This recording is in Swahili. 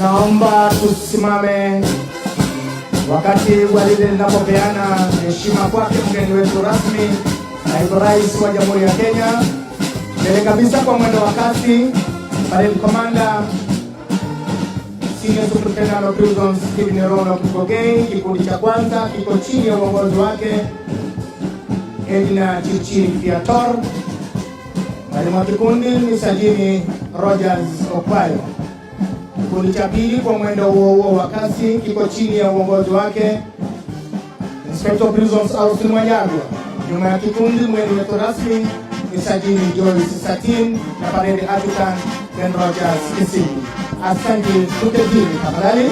Naomba tusimame wakati gwaride linapopeana heshima kwake mgeni wetu rasmi, Naibu Rais wa Jamhuri ya Kenya. Mbele kabisa kwa mwendo wa kasi, Parade Commander Senior Superintendent of Prisons Stephen Rono Kipkogei. Kikundi cha kwanza kiko chini ya uongozi wake Edna Chirchir Fiator. Mwalimu wa kikundi ni Sajini Rogers Okwayo. Kikundi cha pili kwa mwendo huo huo wa kasi kiko chini ya uongozi wake Inspector of Prisons Austin Mwanyagwa. Nyuma ya kikundi, mgeni wetu rasmi ni Sajini Joyce Satin na Parade Adjutant Ben Rogers Kisindi. Asante, tuketini tafadhali.